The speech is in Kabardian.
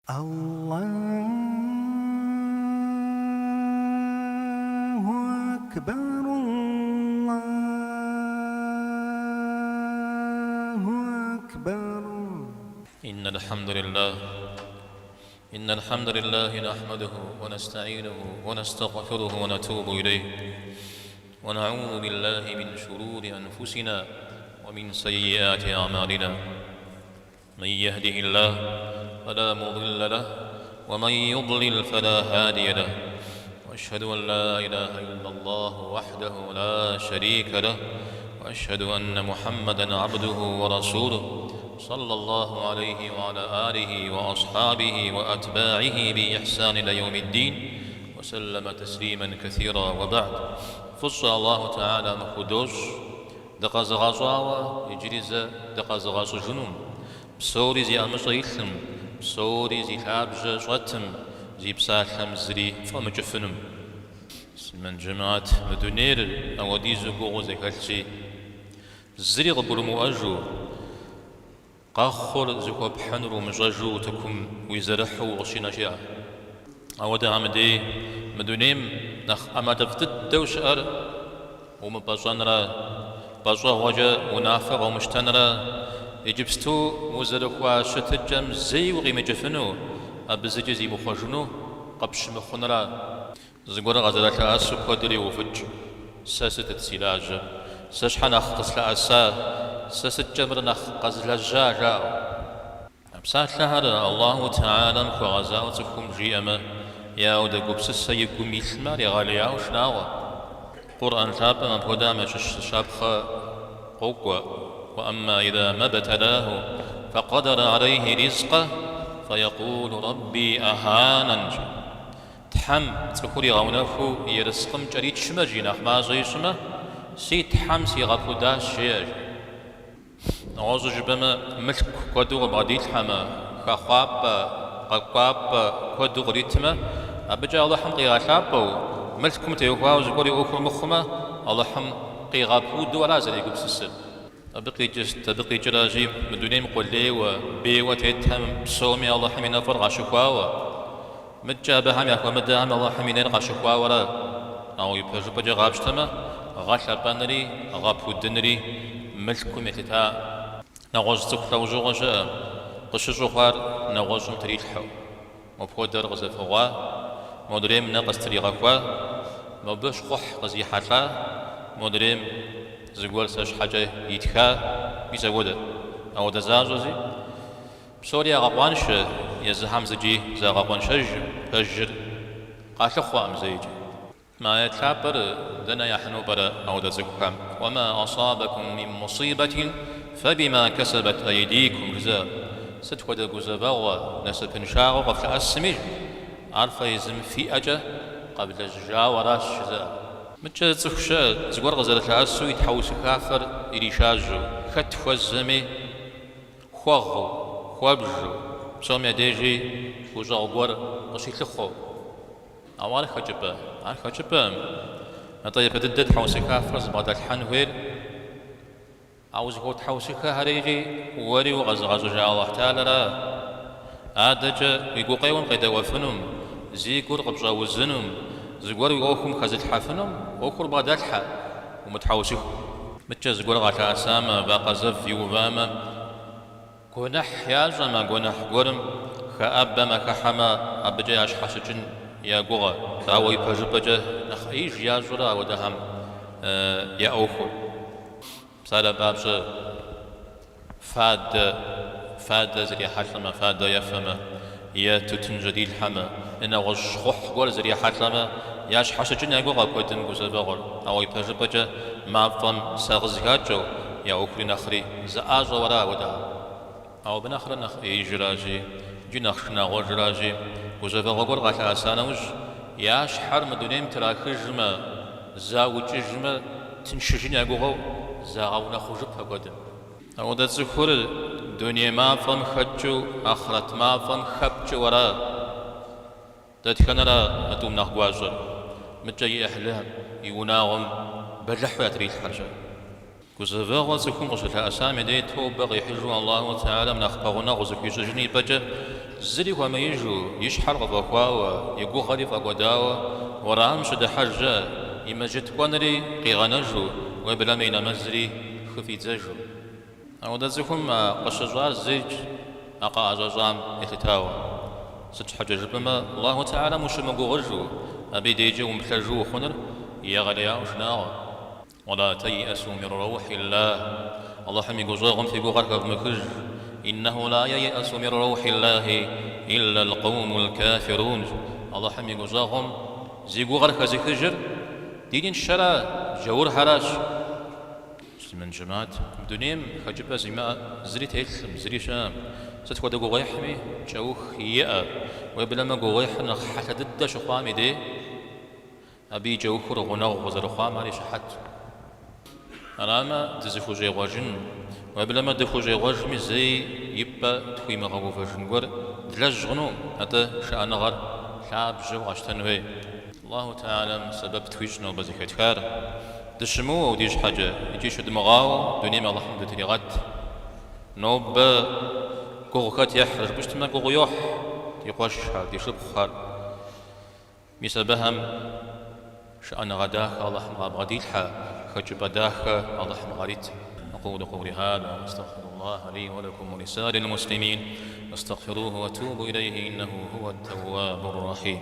Аллаху акбар, Аллаху акбар. إن الحمد لله إن الحمد لله نحمده ونستعينه ونستغفره ونتوب إليه ونعوذ بالله من شرور أنفسنا ومن سيئات أعمالنا من يهده الله فلا مضل له ومن يضلل فلا هادي له وأشهد أن لا إله إلا الله وحده لا شريك له وأشهد أن محمدا عبده ورسوله صلى الله عليه وعلى آله وأصحابه وأتباعه بإحسان إلى يوم الدين وسلم تسليما كثيرا وبعد Фӏыщӏэ Аллаху Тэхьэлам худощӏ, дыкъэзыгъэщӏауэ иджыри зэ дыкъэзыгъэщӏыжынум, псори зи ӏэмыщӏэ илъым, псори зи лъабжьэ щӏэтым, зи псалъэм зыри фӏэмыкӏыфынум. Муслъымэн джэмаат, мы дунейр ауэдизу гугъуу зэхэлъщи, зыри къыбгурымыӏуэжу, Къэхъур зыхуэпхьынур умыщӏэжу утыкум уизэрыхьу укъыщинэ щыӏэ. Ауэдэхэм дей мы дунейм нэхъ ӏэмалыфӏ дыдэу щыӏэр умыпӏэщӏэнрэ, пӏэщӏэгъуэкӏэ унафэ къыумыщтэнрэ, иджыпсту узэрыхуа щытыкӏэм зэи укъимыкӏыфыну, абы зыкӏи зимыхъуэжыну къыпщымыхъунрэ. Зыгуэр къазэрылъэӏэсу куэдыр йоувыкӏ, Сэ сытыт си лажьэр? Сэ щхьэ нэхъ къыслъэӏэса? Сэ сыткӏэ мыр нэхъ къэзлэжьа? жаӏэу. А псалъэхэр Аллаху Тэхьэлам хуэгъэзауэ цӏыхум жиӏэмэ, е ауэдэ гупсысэ и гум илъмэ, ар егъэлеяуэ шынагъуэ. Къурӏэн лъапӏэм апхуэдэхэм ящыщ зы щапхъэ къокӏуэ, Уэ амма иза ма бтэлаху фэкъэдэрэ алейхи ризкъэ фэекъулу рабби аханэн. Тхьэм цӏыхур игъэунэхуу ерыскъым кӏэричмэ, жи, нэхъ мащӏэ ищӏмэ, си Тхьэм сигъэпудащ, жеӏэ, жи. Нэгъуэщӏу жыпӏэмэ, мылъку куэду къыбгъэдилъхьэмэ, хэхъуапӏэ, къэкӏуапӏэ куэду къритмэ, абыкӏэ Алыхьым къигъэлъапӏэу, мылъкум теухуауэ зыгуэр и ӏуэхур мыхъумэ, Алыхьым къигъэпуду ара зэрегупсысыр. Абы къикӏыр, абы къикӏыращи, мы дунейм къулейуэ, бейуэ тетхэм псоми Алыхьым и нэфӏыр къащыхуауэ, мыдкӏэ абыхэм яхуэмыдэхэм Алыхьым и нейр къащыхуауэрэ. Ауэ ипэжыпӏэкӏэ къапщтэмэ, гъэлъэпӏэнри, гъэпудынри мылъкум елъыта. Нэгъуэщӏ цӏыху лӏэужьыгъуэ щыӏэ, къыщыщӏу хъуар нэгъуэщӏым трилъхьэу. Мопхуэдэр къызэфыгъуа, модрейм нэ къыстригъэхуа, мобы щхъухь къызихьэлӏа, модрейм зыгуэр сэ щхьэкӏэ итха, мис апхуэдэ. Ауэдэ защӏэщи, псори ягъэкъуаншэ, езыхэм зыкӏи загъэкъуэншэжкъым, пэжыр къалъыхъуэкъым зэикӏи. Мы аят лъапӏэр дэнэ яхьыну пӏэрэ ауэдэ цӏыхухэм? Уэма асабакум мин мусибэтин фэбима кэсэбэт айдикум жызыӏэр. Сыт хуэдэ гузэвэгъуэ, насыпыншагъэу къыфлъэӏэсми, ар фэ езым фи ӏэкӏэ къэвлэжьыжауэ аращ, жызыӏэр. Мыдкӏэ цӏыху щыӏэ, зыгуэр къызэрылъэӏэсу и тхьэусыхафэр иришажьэу, хэт хуэзэми хуэгъыу, хуэбжу, псом я дежи гущӏэгъу гуэр къыщилъыхъуэу. Ауэ ар хэкӏыпӏэ? Ар хэкӏыпӏэкъым. Атӏэ япэ дыдэ тхьэусыхафэр зыбгъэдэлъхьэн хуейр а узыхуэтхьэусыхэхэри икӏи уэри укъэзыгъэщӏыжа Алыхь Тэхьэлара. Адэкӏэ уи гукъеуэм къедэӏуэфынум, зи гур къыпщӏэузынум, зыгуэр уи ӏуэхум хэзылъхьэфынум ӏуэхур бгъэдэлъхьэ, умытхьэусыху. Мыдкӏэ зыгуэр къалъэӏэсамэ, вакъэ зэв иувамэ, Гуэныхь ящӏэмэ, гуэныхь гуэрым хэӏэбэмэ, хыхьэмэ, абыкӏэ ящхьэщыкӏын я гугъэ. Ауэ ипэжыпӏэкӏэ нэхъ ӏеиж ящӏурэ ауэдэхэм я ӏуэхур. Псалъэм папщӏэ, фадэ, фадэ зрихьэлӏэмэ, фадэ ефэмэ, е тутын жьэдилъхьэмэ, е нэгъуэщӏ щхъухь гуэр зрихьэлӏэмэ, ящхьэщыкӏын я гугъэ куэдым гузэвэгъуэр. Ауэ ипэжыпӏэкӏэ мафӏэм сагъыз хакӏэу, я ӏуэхури нэхъри зэӏащӏэу ара апхуэдэхэм. Ауэ абы нэхърэ нэхъ ӏеижыращи, икӏи нэхъ шынагъуэжыращи, гузэвэгъуэ гуэр къалъэӏэса нэужь, я щхьэр мы дунейм трахыжмэ, заукӏыжмэ, тыншыжын я гугъэу загъэунэхъужыпэ куэдым. Ауэдэ цӏыхур дуней мафӏэм хэкӏыу, ахърэт мафӏэм хэпкӏыу ара? Дэтхэнэра а тӏум нэхъ гуащӏэр? Мыдкӏэ и ӏыхьлыхэм, и унагъуэм бэлыхьу ятрилъхьэр-щэ? Гузэвэгъуэ цӏыхум къыщылъэӏэсам и дей тобэ къихьыжу Аллаху Тэхьэлам нэхъ пэгъунэгъу зыхуищӏыжын и пӏэкӏэ зыри хуэмеижу, и щхьэр къыфӏэхуауэ, и гугъэри фӏэкӏуэдауэ уэрамым щыдыхьэж щыӏэ, и мэжджыт кӏуэнри къигъэнэжу, уеблэмэ и нэмэзри хыфӏидзэжу. Ауэдэ цӏыхум а къыщыщӏар зэикӏ а къыӏэщӏэщӏам елъытауэ. Сыт щхьэкӏэ жыпӏэмэ, Аллаху Тэхьэлам ущымыгугъыжу, абы и дежкӏэ умыплъэжу ухъуныр егъэлеяуэ шынагъуэ. Уэла тэйӏэсу мин раухьиллах, Алыхьым и гущӏэгъум фи гугъэр хэвмыхыж, иннэху ла ейӏэсу мин раухьиллахи илля лкъэумул кафирун, Алыхьым и гущӏэгъум зи гугъэр хэзыхыжыр диныншэра, джаурхэращ. Муслъымэн жэмыхьэт, мы дунейм хэкӏыпӏэ зимыӏэ зыри телъым, зыри щыӏэм. Сыт хуэдэ гугъуехьми кӏэух иӏэ, уеблэмэ гугъуехьыр нэхъ хьэлъэ дыдэ щыхъуам и дей, Абы и кӏэухыр гъунэгъу къызэрыхъуам ар и щыхьэт. Арамэ, дызыхущӏегъуэжын, уеблэмэ дыхущӏегъуэжми зэи и пӏэ тхуимыгъэувэжын гуэр длэжь хъунукъым, атӏэ шыӏэныгъэр лъабжьэу къэщтэн хуей. Аллаху Тэхьэлам сэбэп тхуищӏ нобэ зэхэтхар. Дыщымыуэу ди щхьэкӏэ икӏи щыдмыгъауэу дунейм Алыхьым дытригъэт. Нобэ гугъу хэт ехьрэ жыпӏэу щытмэ, гугъу йохь ди къуэшхэр, ди шыпхъухэр. Мис абыхэм шыӏэныгъэ дахэ Алыхьым къабгъэдилъхьэ, хэкӏыпӏэ дахэ Алыхьым къарит. أقول قولي هذا وأستغفر الله لي ولكم ولسائر المسلمين فاستغفروه وتوبوا إليه إنه هو التواب الرحيم.